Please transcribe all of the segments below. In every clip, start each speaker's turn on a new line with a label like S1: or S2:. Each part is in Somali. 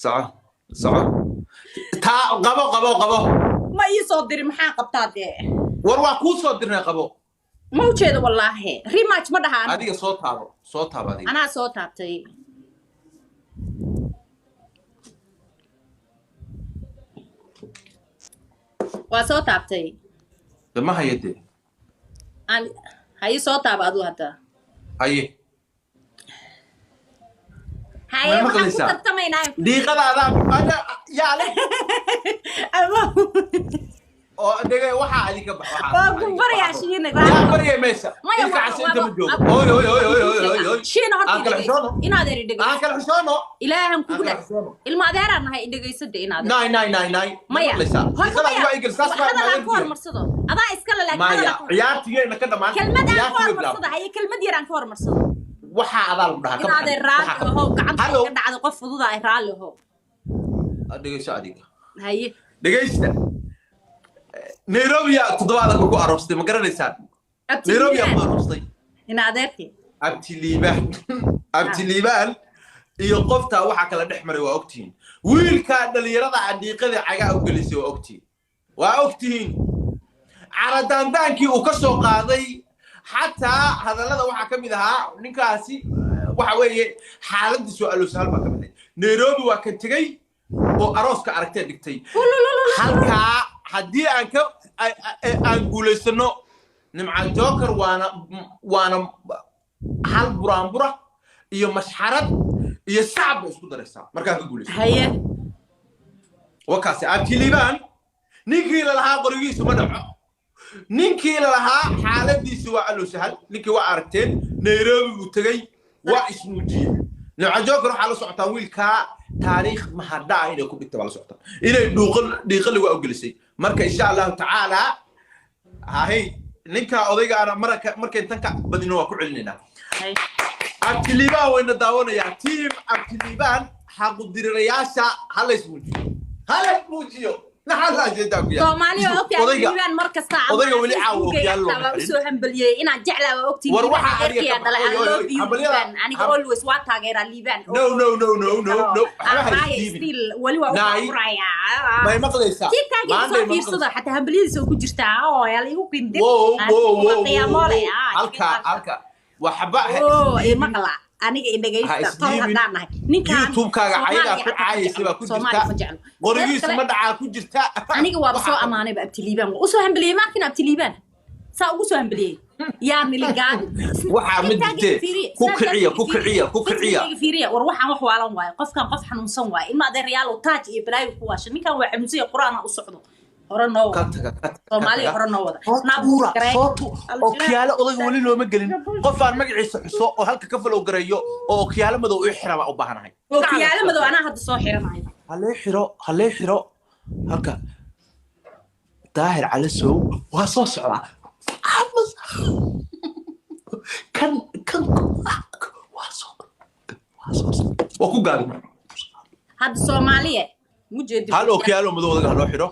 S1: Soco, soco, taa qabo, qabo, qabo.
S2: Ma ii soo diri, maxaa qabtaa dee?
S1: War waa kuu soo dirnay, qabo.
S2: Ma ujeedo wallaahi, rematch ma dhahaan.
S1: Adiga soo taabo, soo taabo adiga.
S2: Anaa soo taabtay. Waa soo taabtay.
S1: De ma hayo dee.
S2: Aan haye, soo taaba aduu hadda.
S1: Haye.
S2: Haye.
S1: Ma
S2: waxaan ku
S1: maqlaysaa?
S2: Tartamaynaa.
S1: Dhiiqada adaa yaa leh oo dhege waxaa adinka bax.
S2: Waa ku baryaa Shiina.
S1: Yaa baryay meesha?
S2: Maya.
S1: Ilka cas inta ma joogo. Oy, oy, oy, oy, oy, oy, oy.
S2: Shiina horta
S1: Aan kala xishoono.
S2: Inaad eri dhegeyso.
S1: Aan kala xishoono.
S2: Ilaahan
S1: Aan
S2: kugu
S1: kala
S2: dheh.
S1: Xishoono.
S2: Ilma adeeraan nahay, dhegeysada inaad.
S1: Nine, nine, nine, nine. Ma
S2: Maya.
S1: maqlaysaa?
S2: Horta
S1: Dhiiqada
S2: maya.
S1: adiga waa igel, saas baa
S2: Hadal aan ku
S1: maalintii.
S2: hormarsado adaa iskale, laakiin
S1: Maya.
S2: hadal aan ku
S1: Ciyaartigeena ka dhamaan.
S2: Kelmad aan ku
S1: Ciyaartigee bilaab.
S2: hormarsado. Haye, kelmad yar aan ka hormarsado.
S1: Waxaa adaa lagu dhahaa ka
S2: Inaadee
S1: baxan.
S2: raalli
S1: Waxaa ka
S2: ahow gacanta
S1: Hallo.
S2: ka dhacda, qof fududa ay raalli ahow.
S1: Dhegeyso adiga.
S2: Haye.
S1: Dhegeysta, Nairobi yaa toddobaadka ku aroostay, ma garanaysaan? Nairobi yaa ku aroostay.
S2: Ina adeerkii.
S1: Abtiliibaan, Abtiliibaan iyo qoftaa waxaa kala dhex maray waa ogtihiin. Wiilkaa dhalinyarada cadhiiqada cagaa u gelisay waa ogtihiin, waa ogtihiin. Caradaandaankii uu ka soo qaaday, xataa hadallada waxaa ka mid ahaa ninkaasi waxa weeye xaaladiisu alowsahal baa ka mid ahay. Nairobi waa kan tegey oo arooska aragtee dhigtay halkaa. Haddii aan ka aan guulaysano, Nimca Joker waana hal buraanbura iyo mashxarad iyo sacab bay isku daraysaa markaan ka guulaysto.
S2: Haye.
S1: Wakaasi Abtiliibaan, ninkii lalahaa qorigiisu ma dhaco, ninkii lalahaa xaaladiisu waa alow sahal, ninkii waa aragteen. Nairobi buu tegey, waa ismuujiyey. Nimca Joker waxaa la socotaa wiilkaa taariikh mahadhaa inay ku dhigta baa la socotaa, inay dhuuqal dhiiqali waa u gelisay. Marka insha Allahu tacaala, hahay, ninkaa odaygaana marka markayn tan ka badino waa ku celinaynaa.
S2: Haye.
S1: Abtiliibaan wayna daawanayaa. Team Abtiliibaan, xaqudirirayaasha, ha lays muujiyo, ha lays muujiyo. Maxaa la ajeedaa ku yaal?
S2: Soomaaliya waa ogtahay.
S1: Odayga
S2: Liibaan mar kasta
S1: odayga weli caawa
S2: Facebookayga
S1: ookiyaal looma
S2: xataa waa
S1: xirin.
S2: usoo hambaliyey inaan jeclaa, waa ogtihiin.
S1: War
S2: Liibaan
S1: waxaa adiga
S2: adeerkii
S1: ka
S2: aan dhalay.
S1: oy,
S2: I
S1: oy,
S2: love
S1: oy,
S2: you
S1: hambalyada-
S2: Liibaan, aniga always waa taageeraa Liibaan.
S1: No, no, no, no, no, no, waxba ha
S2: Aabbaaya
S1: isdiibin.
S2: Still weli waa u
S1: Naay.
S2: furayaa.
S1: May maqlaysaa?
S2: TikTok
S1: Maantay
S2: soo
S1: ma
S2: fiirsada
S1: maqlaysaa?
S2: xataa hambalyadiisa oo ku jirtaa oo yaa la igu qindin.
S1: Wow, wow, wow,
S2: Qiyamoole.
S1: wow. Halka, halka waxba ha
S2: Oo
S1: isdiibin.
S2: Maqla aniga
S1: Ha
S2: indhagaysta, tol
S1: isdiibin.
S2: haddaan nahay ninkaan
S1: YouTube-kaaga cayadaa
S2: Soomaaliya
S1: ku
S2: xataa ma
S1: caayaysa
S2: jeclo.
S1: baa ku
S2: Soomaaliya
S1: jirta.
S2: ma jeclo.
S1: Qorigiisu
S2: Teeda
S1: ma
S2: kale,
S1: dhacaa ku jirta.
S2: aniga waaba soo
S1: Waxaa-
S2: ammaanayba Abtiliibaan, waa usoo hambaliyey. Maarkin Abtiliibaan saa ugu soo hambaliyey yaa niligaadi.
S1: Waxaa ma jirtee. Ku kiciya, ku kiciya, ku kiciya.
S2: Fiiriya, war waxaan wax waalan waayo, qofkan qof xanuunsan waayo. Ilma adeeryaalow, taaj iyo balaayo ku waasha, ninkan waa xanuunsan yahay. Qur-aan u socdo, hore noo
S1: Ka
S2: wada.
S1: taga, ka taga, ka
S2: Soomaaliya
S1: taga.
S2: hore noo wada.
S1: Soo tuura, soo tu okiyaalo. Odayga weli looma gelin. Qof aan magaciisa xuso oo halka ka falow gareeyo oo okiyaalo madow ii xira baa u baahanahay.
S2: Okiyaalo madow anaa hadda soo xiranayo.
S1: Halee xiro, halee xiro halka. Daahir Calasow waa soo socdaa. Kan kan waa soo socdaa, waa ku gaadi.
S2: Hadda Soomaaliya mujeedi.
S1: Hal okiyaalo madow odaga haloo xidho,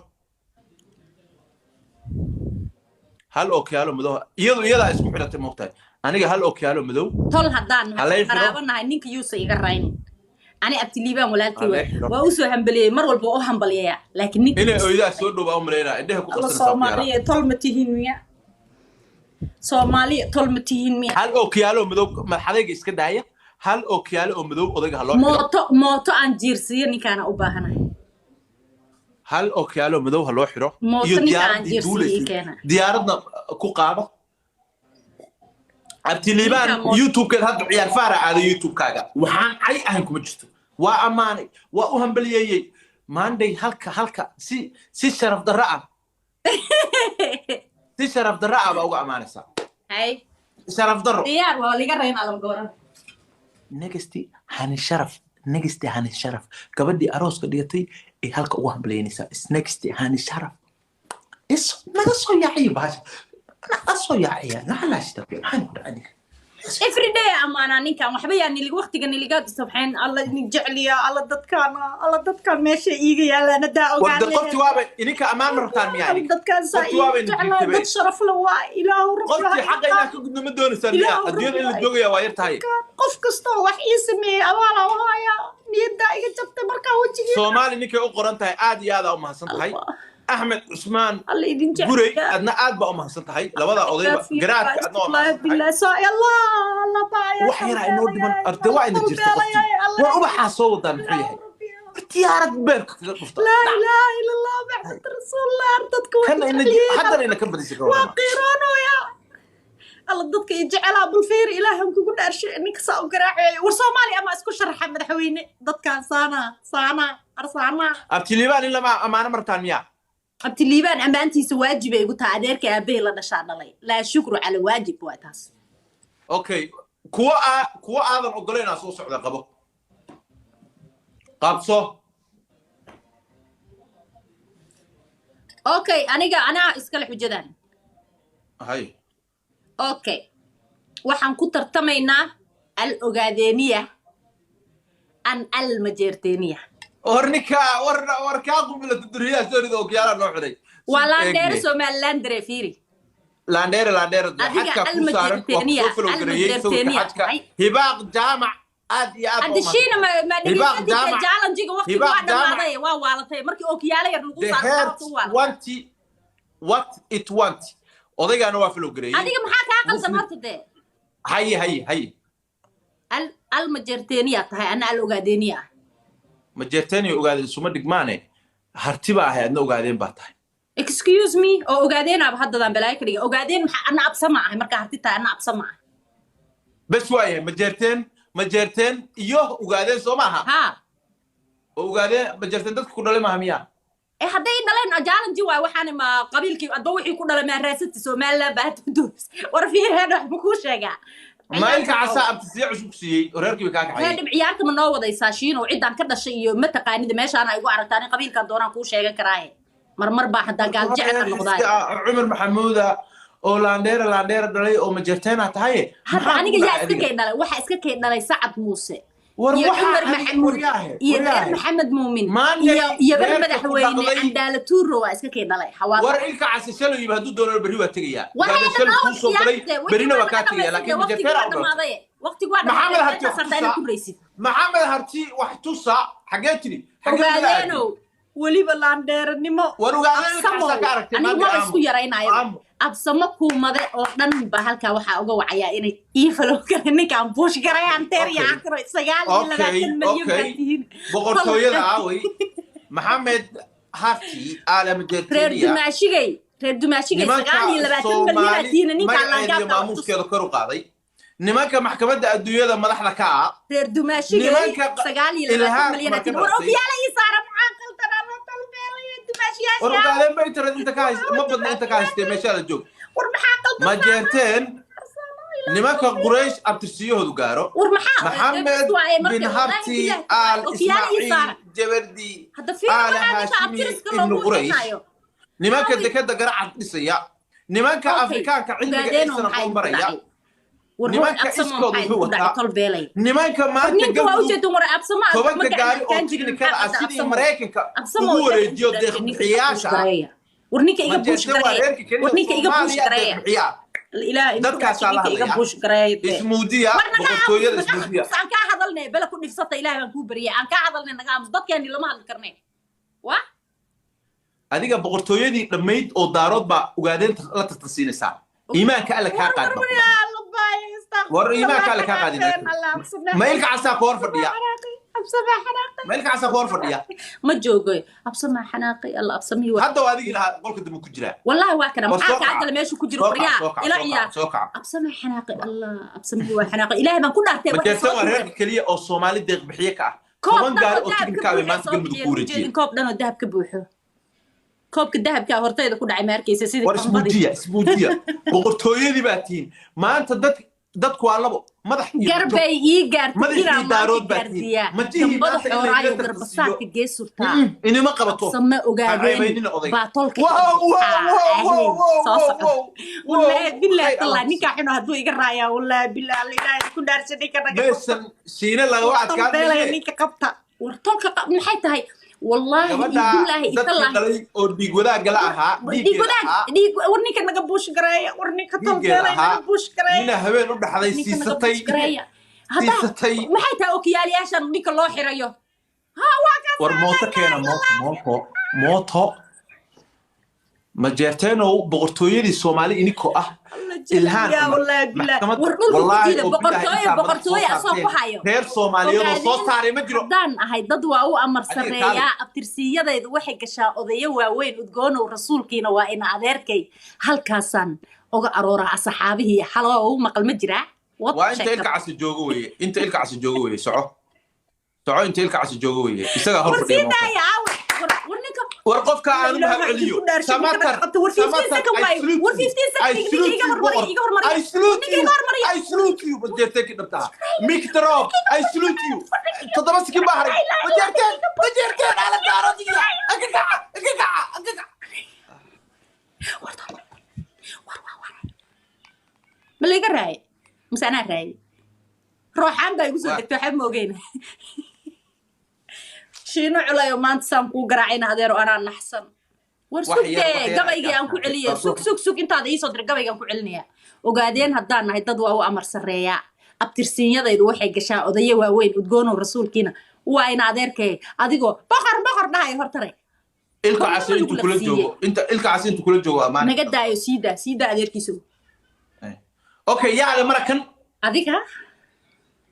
S1: hal okiyaalo madow. Iyadu iyadaa isku xidhatay, moogtahay? Aniga hal okiyaalo madow.
S2: Tol haddaan nahay,
S1: Halay xiro.
S2: qaraabo nahay, ninka yuusa iga raynin. Ani Abtiliibaan walaalkii
S1: Halay
S2: waay.
S1: Xiro.
S2: Waa usoo hambaliyey, mar walba waa u hambaliyeya, laakiin ninka
S1: Inay oydaa soo dhowbaa u malaynaa, indhaha ku
S2: Alla
S1: qabsanaysaa okiyaalaha.
S2: Soomaaliya tol ma tihiin miya? Soomaaliya tol ma tihiin miya?
S1: Hal okiyaalo madow, madaxadayga iska daaya. Hal okiyaalo oo madow odayga ha loo xiro.
S2: Mooto, mooto aan jiirsiiyo ninkaana u baahanahay.
S1: Hal okiyaalo madow ha loo xiro.
S2: Mooto
S1: iyo
S2: ninka aan
S1: diyaaradii
S2: jiirsiiyo ii
S1: duulaysay
S2: keena.
S1: Diyaaradna ku qaado Abtiliibaan.
S2: Ninka mooto-
S1: YouTube-keed hadda ciyaar faara aaday. YouTube-kaaga waxaan cay ahayn kuma jirto. Waa ammaanay, waa u hambaliyeeyey maanday. Halka halka si sharaf darro ah, si sharaf darro ah baa uga ammaanaysaa.
S2: Hay.
S1: Sharaf darro.
S2: Diyaar waa liga reynaa lama gooran.
S1: Next Hani Sharaf, next Hani Sharaf, gabadhii arooska dhigatay ay halka ugu hambalyeynaysaa is next Hani Sharaf. Is naga soo yaaciya bahasha, naga soo yaaciya nacalaashta. Maxaan ku dhacay?
S2: Everyday amaanaa ninkan, waxba yaa nilig waqtiga niligaad sabxeen. Alla idin jecliya, alla dadkaan, alla dadkaan meesha iiga yaalaan haddaa
S1: War
S2: ogaan.
S1: de qofti waaba idinka ammaan ma rabtaan miyaa idinka?
S2: Dadkaan saa
S1: Qofti waaba
S2: iigu
S1: idin
S2: jeclaa
S1: jiibtay.
S2: Dad sharaf la waa Ilaahu.
S1: Qoftii xaqa inaad ka gudno ma doonaysaan miyaa?
S2: Ilaahu
S1: Adduunyada in la
S2: rabbi.
S1: joogaya waa yar tahay.
S2: Qof kastoo wax ii sameeyey abaalaa u hayaa. Niyaddaa iga jabtay markaa. Wejigii.
S1: Soomaali ninkay u qoran tahay, aad iyo aad aa u mahadsan tahay. Axmed Cusmaan
S2: Alla idin jecel.
S1: Gurey, adna aad baa u mahadsan tahay. Labada odayba, garaadka, adna waa mahadsan tahay. Wax yaraa inoo dhiman, arde waa ina jirta qoftii. War ubaxaa soo wadaan muxuu yahay? War diyaarad beerka kaga dhufta.
S2: Laa ilaaha ila Allah, Maxamed rasuulullah. Dadka waa
S1: Kana ina
S2: jecelyihiin.
S1: Haddana ina ka badisay ka
S2: Waa
S1: warrama.
S2: qiiroonaya. Alla dadka i jecelaa, bal fiiri. Ilaahan kugu dhaarshay, ninka saa u garaacayo. War Soomaaliya ama isku sharaxa madaxweyne dadkaan saana saana arsaana.
S1: Abtiliibaan in lama amaano martaan miyaa?
S2: Abtiliibaan ammaantiisa waajibay igu tahay. Adeerka aabbahay la dhashaa dhalay. Laa shukru cala waajib waa taas.
S1: Okay, kuwa aa kuwa aadan ogolaynaa soo socda. Qabo, qabso.
S2: Okay, aniga anaa iskale xujadan.
S1: Hay.
S2: Okay, waxaan ku tartamaynaa al ogaadeeniya an al majeerteeniya.
S1: War ninka, war war kaa qubila duriyaa soo rido, okiyaala noo xiray.
S2: Waa laandheere Somaliland dare, fiiri.
S1: Laandheere, laandheere.
S2: Adiga
S1: xadka ku saaran waa
S2: almajeerteeniya,
S1: kusoo falowgareeyey sawirka
S2: almajeerteeniya
S1: xadka.
S2: tahay.
S1: Hibaaq Jaamac, aad iyo aad baa
S2: Hadda
S1: u
S2: shiina ma ma
S1: Hibaaq
S2: dhegeysantii
S1: Jaamac.
S2: Challenge-ga waqtigu
S1: Hibaaq
S2: waa
S1: Jaamac.
S2: dhamaaday, waa waalatay markii ookiyaalo yar lagu
S1: The
S2: saaro.
S1: heart
S2: Waa waalatay.
S1: want what it want. Odaygaana waa falowgareeyey.
S2: Adiga maxaa kaa qaldan
S1: Muslim.
S2: horta dee?
S1: Haye, haye, haye.
S2: Al al majeerteeniya tahay, ana al ogaadeeniya ah.
S1: Majeerteeniya ogaadeen suma dhigmaane. Harti baa ahay, adna ogaadeen baa tahay.
S2: Excuse me, oo ogaadeenaaba haddadaan balaayo ka dhiga. Ogaadeen maxaa? Ana absama ahay markaa harti tahay, ana absama ahay.
S1: Bes waayahay, majeerteen, majeerteen iyo ogaadeen soo maaha?
S2: Ha.
S1: Oo ogaadeen majeerteen dadka ku dhalay maaha miyaa?
S2: Ee hadday dhaleen challenge waay. Waxaana ma qabiilkii adba wixii ku dhalay maa raasati Somaliland baa hadda doos. War fiireen, wax ma kuu sheegaa?
S1: Mailka casaa abtisiye cusub ku siiyey oo reerkii bay kaa
S2: Hee
S1: kaxayay.
S2: Dhib ciyaarta ma noo wadaysaa, shiinow? Ciddaan ka dhashay iyo mataqaanida meeshaana igu aragtaan in qabiilkan doonaan kuu sheegan karaaye. Marmar baa haddaa gaal jecel noqdaay.
S1: Cumar Maxamuuda oo laandheera laandheera dhalay oo majeerteena tahaye.
S2: Hadda
S1: Maxaa
S2: aniga
S1: ku
S2: yaa
S1: dhacay
S2: iska
S1: adiga?
S2: kay dhalay? Waxaa iska kay dhalay Sacad Muuse
S1: War
S2: iyo
S1: waxaa
S2: Cumar
S1: adiga
S2: Maxamuud
S1: waryaahe,
S2: iyo reer
S1: waryaahe.
S2: Maxamed Muumin
S1: Maanta
S2: iyo bar
S1: reerka ku
S2: madaxweyne
S1: dhaqday-
S2: Candaala Tuuro waa iska kay dhalay xawaasa.
S1: War ilka casi shalay yimi, hadduu doono berri waa tegayaa.
S2: War
S1: Ogaadeen
S2: hayda
S1: shalay
S2: noo
S1: kuu soo galay,
S2: ciyaarte
S1: berrina waa kaa tegayaa, laakiin
S2: waqtigu
S1: majeerteena
S2: waa
S1: u dhalatay.
S2: dhamaaday, waqtigu waa
S1: Maxamed
S2: dhamaaday.
S1: Harti
S2: Intaas
S1: wax
S2: hartaa inaad
S1: tusaa.
S2: ku raysid.
S1: Maxamed Harti wax tusa, xaggee tiri, xaggee nala aadi?
S2: Ogaadeenow, weliba laandheeranimo.
S1: War ogaadeen ilka
S2: Absamo
S1: casaa ka aragtay
S2: anigu
S1: maanta.
S2: maba
S1: Aamu.
S2: isku yaraynayo.
S1: Aamu.
S2: Absamo kuumade oo dhan ba halkaa waxaa uga wacayaa inay ii falow kara ninkaan buush garayaan teer iyo
S1: Okay.
S2: cakro 29 milyan baa tihiin.
S1: Boqortooyada aaway? Maxamed Harti aala
S2: Reer
S1: majeerteeniya.
S2: dumaashigay, reer dumaashigay,
S1: Nimanka
S2: 29 milyan aa
S1: Soomaali
S2: tihiin. Ninkaan
S1: magaceeda iyo
S2: laangaabka wax tus.
S1: maamuuskeeda kor u qaaday, nimanka maxkamadda adduunyada madaxda ka ah.
S2: Reer dumaashigay,
S1: Nimanka
S2: 29
S1: Ilhaan
S2: milyan aa
S1: marka
S2: tihiin. War
S1: dhalatay.
S2: okiyaala ii saara, maxaa qaldan? Ama talbeelaya
S1: War
S2: dumaashiyaasha.
S1: ogaadeen ba internet inta ka hayst ma badna, inta ka haystee meeshaada joog.
S2: War maxaa qaldan?
S1: Ma jeerteen nimanka Quraysh abtirsiyahoodu gaaro.
S2: War maxaa
S1: Maxamed
S2: waaye marka
S1: bin
S2: wallaahi
S1: Harti
S2: billahi
S1: Aal
S2: okiyaala ii
S1: Ismaaciil
S2: saara.
S1: Jabardi
S2: Hadda fiir
S1: Aala
S2: waxaa ninka
S1: Haashimi
S2: abtiriska
S1: Ibnu
S2: loogu
S1: Quraysh,
S2: xirnaayo.
S1: nimanka
S2: Aaway.
S1: dekada garacad dhisaya, nimanka
S2: Okay.
S1: Afrikaanka cilmiga
S2: Ogaadeeno
S1: aysan
S2: maxaa
S1: aqoon
S2: idinku
S1: baraya,
S2: dhacay? War hooy
S1: nimanka
S2: absamo
S1: iskood
S2: maxaa
S1: wuxuu
S2: idinku dhacay
S1: wataa,
S2: tolbeelay?
S1: nimanka
S2: War
S1: maanta
S2: ninka waa
S1: Galmudug
S2: ujeedin. War absamo aad
S1: 10-ka
S2: magaca
S1: gaari oo
S2: adkaan jirin
S1: tiknikada
S2: maxaa
S1: ah
S2: qada
S1: sidii
S2: absamo?
S1: Maraykanka
S2: Absamo
S1: ugu
S2: ilaahay
S1: wareejiyo
S2: idinku dhashay, ninka iga buush
S1: deeq-bixiyaasha.
S2: gareeya. War ninka iga buush
S1: Majeerteen waa
S2: gareeya.
S1: reerka keliya
S2: War ninka iga buush
S1: Soomaaliya
S2: gareeya.
S1: deeq-bixiyaa.
S2: Ilaahay idinku
S1: Dadkaasaa
S2: dhashay,
S1: la
S2: ninka iga
S1: hadlaya.
S2: buush gareeya dee.
S1: Ismuudiya,
S2: War naga
S1: boqortooyada
S2: aamus, naga
S1: ismuudiya.
S2: aamus, aan kaa hadalnay bala ku dhibsata. Ilaahay baan kuu baryay, aan kaa hadalnay, naga aamus. Dadkeeni lama hadli karnay wa.
S1: Adiga boqortooyadii dhammayd oo Daarood baa ogaadeen la tartansiinaysaa. Iimaanka Alle kaa qaad baa ku dhahay. War iimaanka Alle kaa qaadin. Ma ilka casaa ku hor fadhiya? Ma ilka casaa ku hor fadhiya?
S2: Ma joogo absamaa xanaaqay alla absamihii waa.
S1: Hadda waa adigii lahaa qolka dambe ku jiraa.
S2: Wallahi waa kana
S1: War
S2: maxaa
S1: soo
S2: kaa
S1: kaca.
S2: gala meeshu ku jiro?
S1: Soo kaca,
S2: Waryaa
S1: soo kaca,
S2: ila
S1: soo
S2: ciyaar.
S1: kaca, soo kaca.
S2: Absamaa xanaaqay alla absamihii waa xanaaqay. Ilaahay baan ku dhaartay waxay
S1: Majeerteen
S2: soo
S1: waa
S2: tuureen.
S1: reerka keliya oo Soomaali deeq bixiye ka ah.
S2: Koob
S1: 10
S2: dhan
S1: gaari
S2: oo
S1: oo
S2: dahab ka
S1: tiknika ah bay
S2: buuxo
S1: maanta
S2: soo
S1: Galmudug
S2: bixiyeen
S1: ku wareejiyeen.
S2: ujeedin koob dhan oo dahab ka buuxo, koobka dahabkaa hortayda ku dhacay, ma arkaysa sidii
S1: War
S2: qambadii.
S1: ismuujiya, ismuujiya, boqortooyadii baa tihiin maanta. Dad dadku waa labo madax iyo majo.
S2: Garbay ii gaartay
S1: Madaxii
S2: inaan maanta
S1: Daarood baa tihiin.
S2: gaarsiiyaa
S1: Majihii
S2: gambada
S1: maanta in
S2: xooraayo
S1: layga tartansiiyo.
S2: garbasaarka geesurtaa.
S1: Inima qabato.
S2: Sama
S1: Ha
S2: ogaadeen
S1: ceebaynina odayga.
S2: baa tolka
S1: Wow, wow, wow, wow, wow,
S2: soo
S1: wow,
S2: socda.
S1: wow, wow.
S2: Wallaahi billahi
S1: Khayr
S2: tallahi
S1: Allah.
S2: ninkaa xino hadduu iga raayaa, wallaahi billahi alla ilaahay ku dhaarsa ninka naga
S1: Meeshan shiine lagama adkaan
S2: tolbeelaya
S1: maye.
S2: ninka qabta. War tolka maxay tahay wallaahi iyo
S1: Gabadha
S2: billaahi
S1: dadkii
S2: itallaahi
S1: dhalay oo dhiig wadaagga la ahaa,
S2: dhiig
S1: dhiiggeeda
S2: wadaag
S1: ahaa,
S2: dhiig. War ninka naga buush gareeya, war ninka
S1: dhiiggeeda
S2: tolbeelaya
S1: ahaa,
S2: naga buush gareeya.
S1: nina habeen u dhaxday
S2: Ninka naga
S1: siisatay
S2: buush gareeya haddaa
S1: siisatay.
S2: Maxay tahay okiyaalayaashan ninka loo xirayo? Ha waa kaas.
S1: War mooto keena, mooto, mooto, mooto. Majeerteenow, boqortooyadii Soomaali inikoo ah, Ilhaan
S2: yaa
S1: Cumar,
S2: wallaahi bilaahi.
S1: maxkamad
S2: War dhulka ku
S1: wallaahi
S2: jiida
S1: oo bilaahi
S2: boqortooyo
S1: intaa madax soo
S2: boqortooyo asoo ku
S1: saarteen
S2: hayo.
S1: Reer Soomaaliyeed oo soo
S2: Ogaadeen
S1: saaray ma jiro.
S2: Haddaan ahay dad waa u amar
S1: Adiga kaali.
S2: sarreeyaa, abtirsiiyadaydu waxay gashaa odayo waaweyn, udgoonow rasuulkiina waa ina adeerkay, halkaasaan oga arooraa asxaabihii haloo u maqal ma jiraa. Wad
S1: Waa inta
S2: sheekada.
S1: Ilka Casi joogo weeye, inta Ilka Casi joogo weeye. Soco, soco, inta Ilka Casi joogo weeye, isagaa hor
S2: War
S1: fadhiya
S2: sii
S1: moota.
S2: daaya aawe. War ninka
S1: War qofka
S2: La
S1: aan u
S2: ilaaha
S1: mahad celiyo.
S2: idinku dhaarshay, ninka
S1: Samatar,
S2: qabta. War 15
S1: Samatar,
S2: second
S1: I
S2: waayo.
S1: salute
S2: War
S1: you.
S2: 15
S1: I
S2: second ninka
S1: salute
S2: iga
S1: you,
S2: hormariya,
S1: boqor.
S2: iga hormariya.
S1: I salute
S2: Ninka
S1: you.
S2: iga hormariya.
S1: I salute you. Majeerteenkii dhabta ah. Mic drop. I salute you. 7 sikin baa haray. Majeerteen, majeerteen, ala daaradiya. Agagaca, agagaca, agagaca.
S2: War war war war ma layga raayay mise anaa raayay? Rooxaan baa igu soo degtay, waxba ma ogeyna. Shiino culayo maanta saan kuu garaacayna adeero, anaa naxsan. War
S1: Wax yar,
S2: sugtee
S1: wax yar
S2: gabaygii aan ku celiya. Sug, sug, sug, intaada iisoo diray gabaygaan ku celinaya. Ogaadeen haddaan nahay dad waa u amar sarreeyaa, abtirsiinyadaydu waxay gashaa odayo waaweyn, udgoonow rasuulkiina waa ina adeerkay, adigoo boqor boqor dhahay hortare.
S1: Ilka
S2: War
S1: Casi
S2: lagu
S1: intuu kula
S2: laqsiiyey.
S1: joogo, inta Ilka Casi intuu kula joogo ammaan.
S2: Naga daayo, sii daa, sii daa adeerkiisu.
S1: Okay, yaale marakan.
S2: Adiga.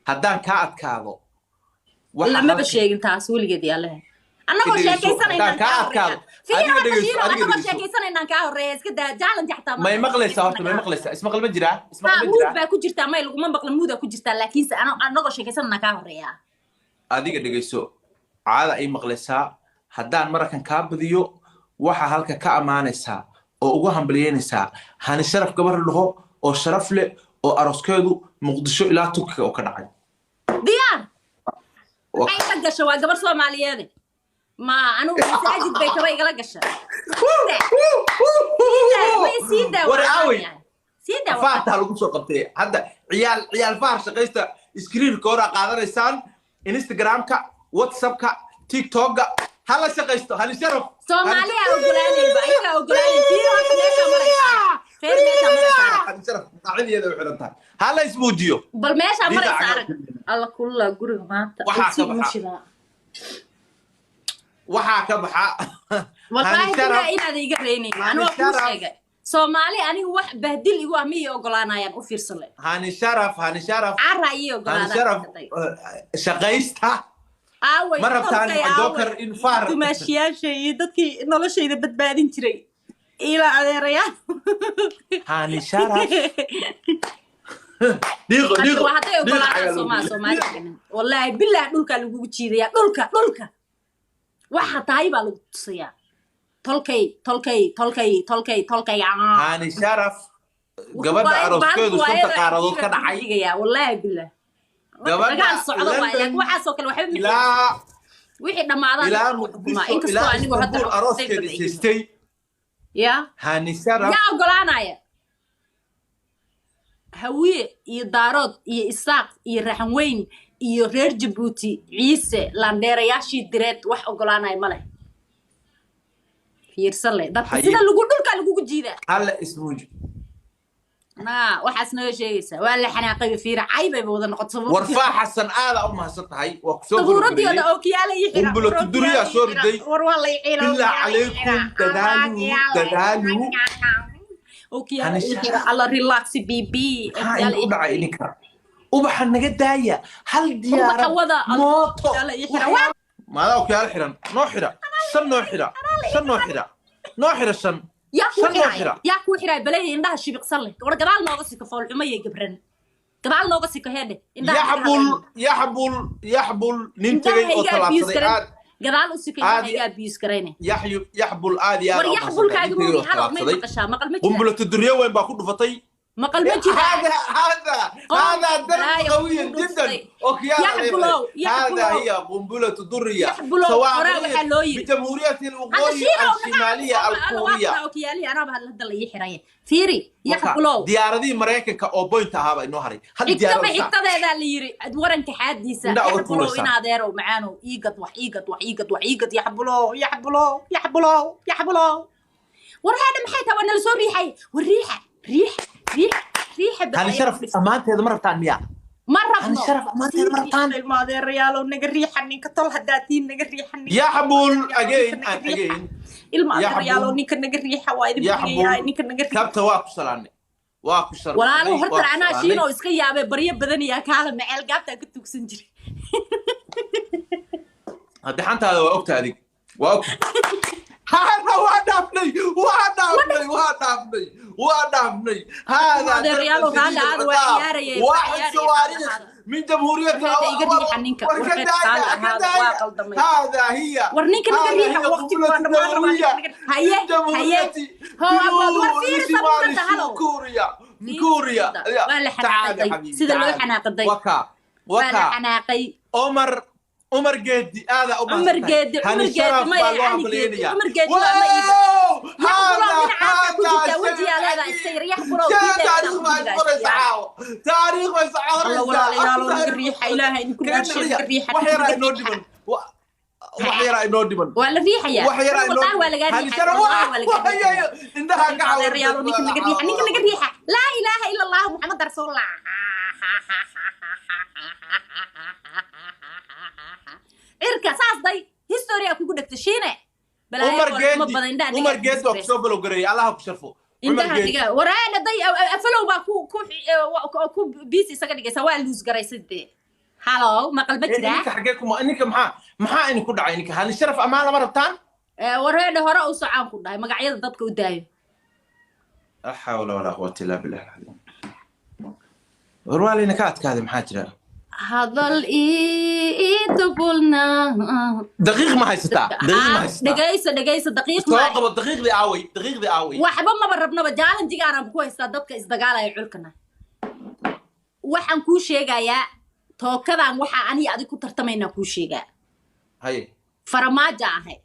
S1: Haddaan kaa adkaado waxa
S2: Lamaba
S1: halkan
S2: sheegin taas weligeed yaalehe. Annagoo
S1: Dhegeyso,
S2: sheekaysanaynaan
S1: haddaan kaa
S2: kaa
S1: adkaado,
S2: horreeya. Fiiri
S1: adiga
S2: horta
S1: dhegeyso,
S2: Shiino,
S1: adiga
S2: annagoo
S1: dhegeyso.
S2: sheekaysanaynaan kaa horreeya. Iska daa challenge xataa ma
S1: May maqlaysaa horta? May maqlaysaa? Ismaqal ma jiraa?
S2: Ha.
S1: Ismaqal ma
S2: Muud
S1: jiraa?
S2: baa ku jirtaa, may laguma maqla, muudaa ku jirtaa, laakiinse annagoo sheekaysanaynaan kaa horreeya.
S1: Adiga dhegeyso, caada ay maqlaysaa. Haddaan marakan kaa badiyo, waxa halka ka ammaanaysaa oo ugu hambalyeynaysaa Hani Sharaf, gabar la dhaho oo sharaf leh oo arooskeedu Muqdisho ilaa Turkiga oo ka dhacay.
S2: Diyaar. Maxay ka gasha? Waa gabar Soomaaliyeede, ma anigu masaajid bay kaba igala gasha? May sii daa.
S1: War aawey?
S2: Sii daa.
S1: Faartaa lagu soo qabtay hadda. Ciyaal, ciyaal faar shaqaysta, screenka horaa qaadanaysaan, Instagramka, WhatsAppka, TikTokka hala shaqaysto. Hani Sharaf.
S2: Soomaaliya ogolaanayba, ayagaa ogolaanay. Fiir horta meesha maraysa, feer meesha maraysa arag.
S1: Hani Sharaf qaacidadeeda u xiran tahay, hala ismuujiyo.
S2: Bal meesha
S1: Diida
S2: maraysa
S1: cagaar.
S2: arag alla kulula guriga maanta.
S1: Waxaa ka
S2: Sii uma
S1: baxa.
S2: shidaa.
S1: Waxaa ka baxa
S2: Wallaahi
S1: Hani Sharaf.
S2: bilaa inaad iga reynayn.
S1: Hani
S2: Ani waa kuu
S1: Sharaf.
S2: sheegay, Soomaali anigu wax bahdil igu ah ma ii ogolaanayaan, u fiirsale.
S1: Hani Sharaf, Hani Sharaf.
S2: Cara ii
S1: Hani
S2: ogolaadaan.
S1: Sharaf, shaqaysta.
S2: Aaway
S1: Ma rabtaan
S2: tolkay,
S1: Joker
S2: aaway
S1: in faar?
S2: Dumaashiyaasha iyo dadkii noloshayda badbaadin jiray ilaa adeerayaal.
S1: Hani Sharaf, dhiiqo, dhiiqo.
S2: Waa hadday
S1: Dhiiqo
S2: ogolaadaan
S1: ayaa lagu
S2: Soomaa
S1: geliyay.
S2: Soomaali wallaahi bilah dhulkaa lagugu jiidayaa, dhulka, dhulka waxa tahay baa lagu tusayaa. Tolkay, tolkay, tolkay, tolkay, tolkay.
S1: Hani Sharaf, gabadha arooskeedu shanta qaaradood ka dhacay.
S2: Wallaahi bilah
S1: Gabadha
S2: dagaal socdo waay,
S1: London
S2: laakiin waxaasoo kale waxba ma
S1: ilaa
S2: wixii dhammaadaan
S1: ilaa
S2: xukumaa.
S1: Muqdisho
S2: Inkastoo
S1: ilaa
S2: anigu hadda
S1: Istanbul arooskeeda haystay.
S2: Ya.
S1: Hani Sharaf.
S2: Yaa ogolaanaya? Hawiye iyo Daarood iyo Isaaq iyo Raxanweyn iyo reer Jabuuti, Ciise, landheerayaashii direed, wax ogolaanaya ma leh. Fiirsan leh dadka
S1: Haye.
S2: sida lagu dhulka lagugu jiidaa.
S1: Hala ismuuji.
S2: Na waxaas naga sheegaysaa, waa la xanaaqay. Fiira caybayba wada noqoto.
S1: Warfaa Xasan, aada u mahadsan tahay, waa kusoo
S2: Sabuuradii oo
S1: gurguriyey.
S2: dhan ookiyaala ii xira.
S1: Qumbulo tuduriyaa soo riday.
S2: War waa la ii xira.
S1: Bilaa calaykum, dadaaluu, dadaaluu.
S2: Ookiyaala
S1: Hani
S2: ii xira.
S1: Sharaf.
S2: Alla relax bb.
S1: Maxaa idinku dhacay idinka? Ubaxa naga daaya, hal diyaarad
S2: Ubaxa wada.
S1: mooto.
S2: Ookiyaala ii xira.
S1: Maadaa okiyaalo xiran? Noo xira shan, noo xira shan, noo xira, noo xira shan.
S2: Yaa kuu
S1: Shan noo
S2: xiraaya?
S1: xira.
S2: Yaa kuu xiraaya? Balaya indhaha shibiqsan leh. War gadaal nooga siko, foolxumo iyo gabran gadaal nooga siko. Heedhe indhaha.
S1: Yaxbul, yaxbul, yaxbul, nin tegey oo
S2: Indhaha iga abuse
S1: tallaabsaday
S2: garan.
S1: Aad
S2: Gadaal u siko.
S1: Aad
S2: Indhaha iga abuse garayne.
S1: Yaxyu, yaxbul, aad iyo aad
S2: War
S1: u
S2: yaxbulkaaga
S1: mahadsantahay. Nin tegey
S2: moogi
S1: oo
S2: halow may
S1: tallaabsaday.
S2: maqashaa? Maqal ma jira.
S1: Qumbulo tuduryo weyn baa ku dhufatay.
S2: Maqal ma jira.
S1: هذا هذا هذا درب
S2: لا
S1: قوي
S2: يقول
S1: جدا.
S2: نصي.
S1: اوكيالا.
S2: يحبلو،
S1: هذا
S2: يحبلو.
S1: هي قنبلة درية
S2: يحبلو، horaa waxaa loo yiri.
S1: بجمهورية الوقوي الشمالية الكورية.
S2: Okiyaalihi anaaba hadda la ii xiraye. Fiiri, yaxbulow.
S1: Diyaaradihii Maraykanka oo point ahaaba inoo haray hal
S2: Xigtaba
S1: diyaarad.
S2: Xigtadeedaa la yiri waranka xaadiisa.
S1: Indhaha uga
S2: Yaxbulow.
S1: tuuraysaa.
S2: In adeerow macaanow, iigad wax, iigad wax, iigad wax, iigad. Yaxbulow, yaxbulow, yaxbulow, yaxbulow. War haadha maxay tahay? Waa nala soo riixay. War riixa, riixa, riixa, riixa.
S1: Hani Sharaf ammaanteeda ma rabtaan miyaa?
S2: Ma rabno.
S1: Sharaf amaanteeda ma rabtaan.
S2: Ilma adeerayaalow, naga riixa ninka. Tol haddaa tiin, naga riixa ninka.
S1: Yaa xabuul, again and again.
S2: Ilma
S1: yaa
S2: adeerayaalow,
S1: xabuul.
S2: Ninka naga riixa, waa idin
S1: Yaa
S2: baryayaa.
S1: xabuul.
S2: Ninka naga riixa.
S1: Kabta waa ku salaanay, waa ku sharfnay.
S2: Walaalo,
S1: waa
S2: horta
S1: ku
S2: anaa
S1: salaanay.
S2: Shiinoo iska yaabay, baryo badan iyaa kaala maceel gaabtaa ka tugsan jiray.
S1: Haddi xantaada waa ogta, adig waa ogta. Hada waa dhaafnay, waa dhaafnay, waa dhaafnay, waa dhaafnay. هذا
S2: Adeerayaalow, raalli ahaada, waa ciyaarayay, waa
S1: واحد
S2: ciyaarayay,
S1: صواريخ
S2: raalli ahaada.
S1: من جمهورية
S2: Warqeedka iga riixa ninka, warqeed raalli ahaada, waa qaldamay.
S1: هذا هي
S2: War ninka naga
S1: هذا
S2: riixa,
S1: هي
S2: waqtigu waa
S1: قنبلة
S2: dhammaan rabaa,
S1: نووية
S2: ninka naga. Haye,
S1: من
S2: haye.
S1: جمهورية
S2: Hoo, abood, war fiiri
S1: جنوب
S2: sabuurada, halow.
S1: كوريا، من كوريا.
S2: Waa la
S1: تعال يا
S2: xanaaqaday.
S1: حبيبي،
S2: Sida loo
S1: تعال.
S2: xanaaqaday.
S1: وكا
S2: Waa la
S1: وكا
S2: xanaaqay.
S1: عمر، عمر جدي هذا.
S2: Cumar Geedi, Cumar Geedi, maya, Cali Geedi, Cumar Geedi waa ma iiba. Yaxbulow, dhinacaasa ku jirtaa, wejigaa leedahay iska yar, yaxbulow,
S1: taariikh baa qoraysa caawa, taariikh bay
S2: Alla, walaalayaalow, naga riixa, Ilaahay idinku dhaarshay, naga riixa,
S1: wax yaraa
S2: naga
S1: inoo
S2: riixa.
S1: dhiman, wax yaraa inoo dhiman.
S2: Waa la riixayaa.
S1: Wax yaraa inoo.
S2: Wallahi waa lagaa riixaya, wallahi waa lagaa riixaya.
S1: Indhaha ka.
S2: Adeerayaalow, ninka naga riixa, ninka naga riixa. Laa ilaaha ila Allah, Muxammad rasuulullah. Cirka saas day, historia kugu dhegta, Shiine. Balaayo
S1: Umar
S2: war, ma
S1: Geedi,
S2: badan, indhaha
S1: Umar
S2: dhigaa.
S1: Geedi waa kusoo balowgareeyay, Allaha ku sharfo, Umar
S2: Indhaha
S1: Geedi.
S2: dhiga waraana day, afalow baa ku biis isaga dhigaysa, waa luus garaysay dee. Halow, maqal ma jiraa?
S1: Ninka xagee kuma ninka maxaa idinku dhacay? Ninka hali sharaf ammaan lama rabtaan.
S2: Wareedha, hore u socaan ku dhahay, magacyada dadka u daayo.
S1: La xawla walaa quwata illaa billah alcaliim. War waa layna ka adkaaday, maxaa jira?
S2: Hadal ii dubulna.
S1: Daqiiq ma haysataa? Daqiiq ma haysataa?
S2: Dhegayso, dhegayso, daqiiq
S1: soo
S2: ma
S1: qabo. Daqiiqdii aaway? Daqiiqdii aaway?
S2: Waxba maba rabnaba, jaalanjigaanaan ku haystaa dadka isdagaalaya culkana. Waxaan kuu sheegayaa tookadan, waxaa aniga adig ku tartamaynaa kuu sheegaa.
S1: Haye.
S2: Faramaajo ahay.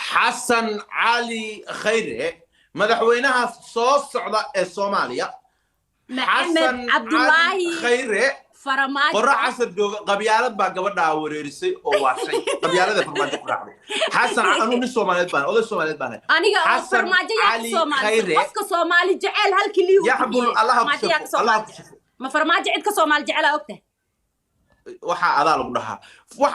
S1: Xasan Cali Khayre, madaxweynaha soo socda ee Soomaaliya.
S2: Maxamed
S1: Xasan
S2: Cabdulaahi
S1: Cali Khayre.
S2: Faramaajo.
S1: Qorra casar jooga, qabyaalad baa gabadhaa wareerisay oo waashay, qabyaalada Farmaajo ku raacday. Xasan, anuu nin Soomaaliyeed baan, oday Soomaaliyeed baan ahay.
S2: Aniga oo
S1: Xasan
S2: Farmaajo yaa ka
S1: Cali
S2: Soomaali
S1: Khayre.
S2: qofka Soomaali jecel halkii liiw.
S1: Yaxbul, Allaha ku sharfo, Allaha ku sharfo.
S2: Ma Farmaajo cid ka Soomaali jecelaa ogtahay?
S1: Waxaa adaa lagu dhahaa.